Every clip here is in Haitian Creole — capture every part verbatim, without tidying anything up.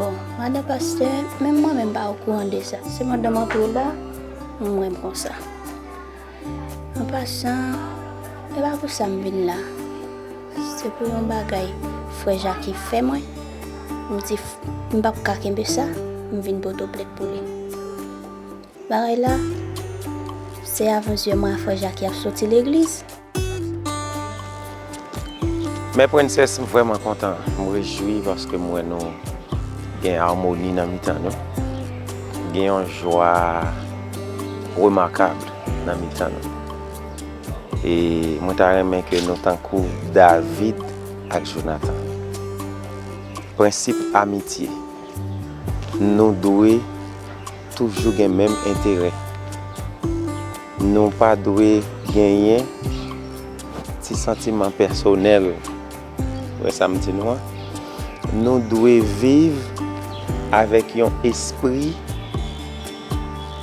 Bon, madan pastè, menm mwen menm pa okouran de sa. Se pandan m antre la, m wè m konsa. An pasan, e pa pou sa m vin la. Se pou yon bagay frè Jaki fè mwen. M di, m p ap ka kenbe sa, m vin pote w plent pou li. Bagay la, se avan zye mwen a frè Jaki ap soti legliz. Mè Prensès, m vrèman kontan, m rejwi paske m wè nou gen amoni nan mitan nou. Gen yon jwa remakab nan mitan nou. E mwen ta renmen ke nou tankou David ak Jonatan. Prensip amitye. Nou dwe toujou gen menm enterè. Nou pa dwe genyen ti santiman pèsonèl. Wè sa m di nou an? Nou dwe viv avèk yon espri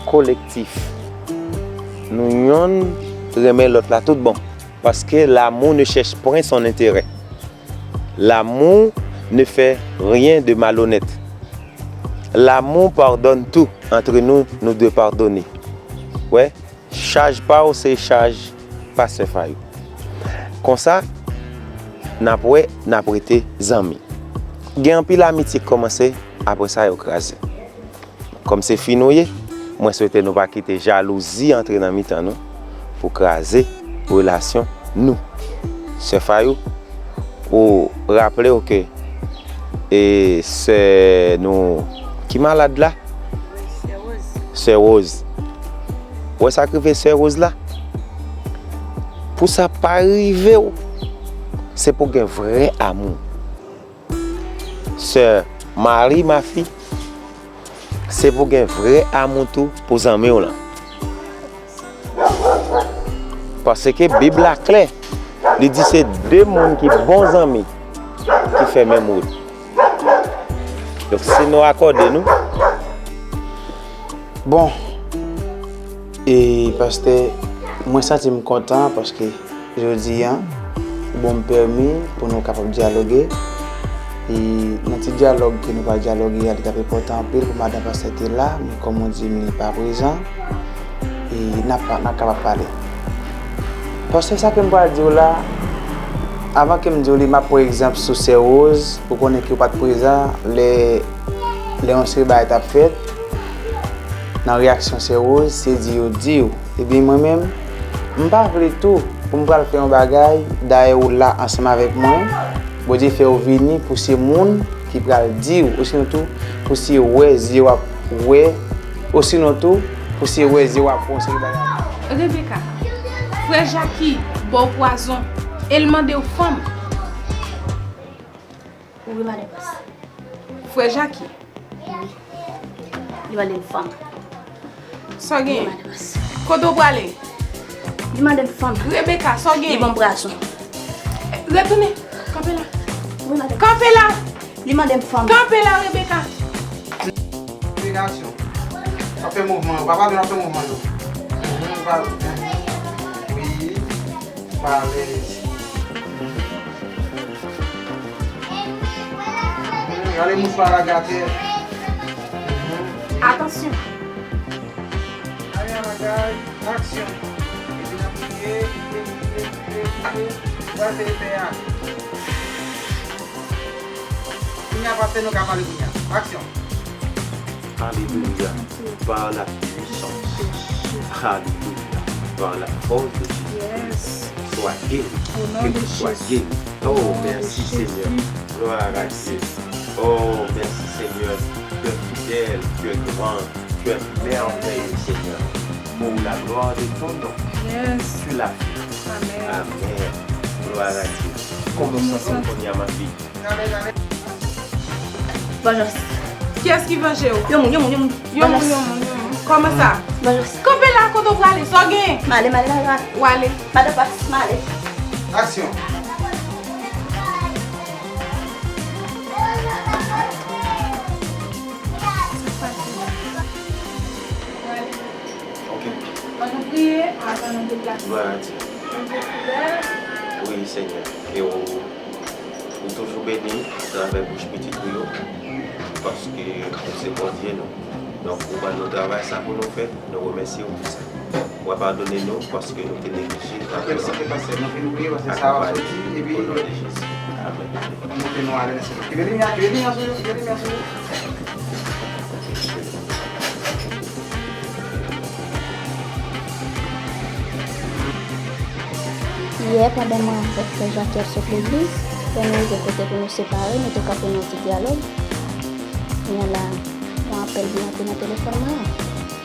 kolektif. Nou yonn renmen lòt la tout bon. Parce que l'amour ne cherche point son intérêt. L'amour ne fait rien de malhonnête. L'amour pardonne tout. Entre nous, nou dwe padone. Wè, chaj pa w se chaj pastè Fayou. Konsa, n ap wè, n ap rete zanmi. Gen anpil amitye k kòmanse, apre sa yo kraze. Kòm se fi nou ye, mwen swete nou pa kite jalouzi antre nan mitan nou pou kraze relasyon nou. Sè Fayou, ou raple w ke e sè nou ki malad la? Sè Rose. Ou wè sa k rive sè Rose la? Pou sa pa rive w, se pou gen vrè amou. Sè Marie, ma fille, se pou gen vrè amou tou pou zanmi w lan. Paske Bib la klè, li di se de moun ki bon zanmi ki fè menm wout. Donk, si nou akòde nou, Bon, e pastè, mwen santi m kontan paske jodi a, ou ban m pèmi pou nou kapab dyaloge. E nan ti dyalòg ke nou pral dyaloge a, li t ap enpòtan anpil pou madan pastè te la, men kòm ou di m li pa prezan, e n ap, n ap kapab pale. Pastè, sa ke m pral di w la, avan ke m di w li, m ap pran egzanp sou sè Rose, ou konnen ke w pa t prezan lè, lè yon seri bagay t ap fèt. Nan reyaksyon sè Rose, se di yo di w. Ebyen, mwen menm, m pa vle tou pou m pral fè yon bagay, dayè ou la ansanm avèk mwen, Bondye fè w vini pou se moun ki pral di w, osinon tou pou se wè zye w ap wè, osinon tou pou se wè zye w ap wè yon seri bagay. Rebecca, frè Jackie ba w pwazon e l mande w fanm. Wi, madan pastè. Frè Jackie. Wi. Li mande m fanm. Sa w genyen? Wi, madan pastè. Kote w prale? Li mande m fanm. Rebecca, sa w genyen? Li ban m pwazon. Retounen. Kanpe la. Wi, madan pastè. Kanpe la. Li mande m fanm. Kanpe la, Rebecca. Rebecca, aksyon. W ap fè mouvman yo. Papa, w ap fè mouvman yo. Mhm, pa, mhm. Wi. Pale. Mhm. Gade mouch pa lage atè. Mhm. Atansyon. Gade bagay, aksyon. Epi n ap kriye, kriye, kriye, kriye, kriye. Sa se efè a. Kounye a, pastè, nou ka pale kounye a. Aksyon. Alelouya. Par la puissance. Alelouya. Par la force de Jésus. Sois guéri. Que tu sois guéri. Oh, merci Seigneur. Gloire à Dieu. Oh, merci Seigneur. Tu es fidèle, tu es grand, tu es merveilleux, Seigneur. Pour la gloire de ton nom. Tu l'as fait. Amen. Gloire à Dieu. Kòman w santi w kounye a, ma fille? Vanjans. Kiyès ki vanje w? Yon moun, yon moun, yon moun. Yon moun, yon moun, yon moun. Kòman sa? Vanjans. Kanpe la, kote w prale? Sa w genyen? M ale, m ale, m ale, m ale. W ale. Madan pastè, m ale. Aksyon. Ok. Ann nou priye, anvan nou deplase. Glwa a Dye. Wi, Senyè. E ou, ou Toujou beni atravè bouch pitit ou yo, paske ou se Bondye nou. Donk, ou ban nou travay sa pou nou fè, nou remèsye w pou sa. W a padone nou paske nou te neglije travay sa. Akonpaye nou o non de Jezi. Amèn. Yè, pandan mwen avèk Frè Jacques sot legliz, lè nou rive kote pou nou separe, nou te kanpe nan yon ti dyalòg. Kounye a la, yon apèl vin antre nan telefòn mwen an.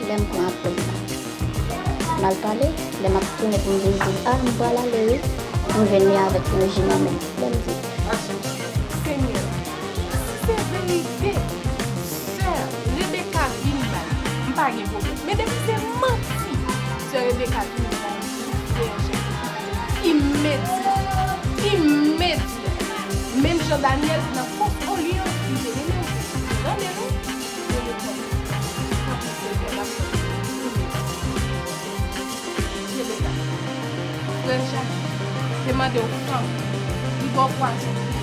Lè m pran apèl la, m al pale. Lè m ap tounen pou m vin di l, a, m pral ale wi. M jwenn li avèk yon ji nan men l. Lè m di, Senyè, si se verite, sè Rebeka vin bay, m pa gen pwoblèm. Men depi se manti, sè Rebeka vin bay, frè Jacques, imedyatman, imedyatman, menm jan Daniel nan fos olye an, li te mennen l, li te mennen l, li te mennen l. Frè Jacques, te mande w fanm, li ba w pwazon.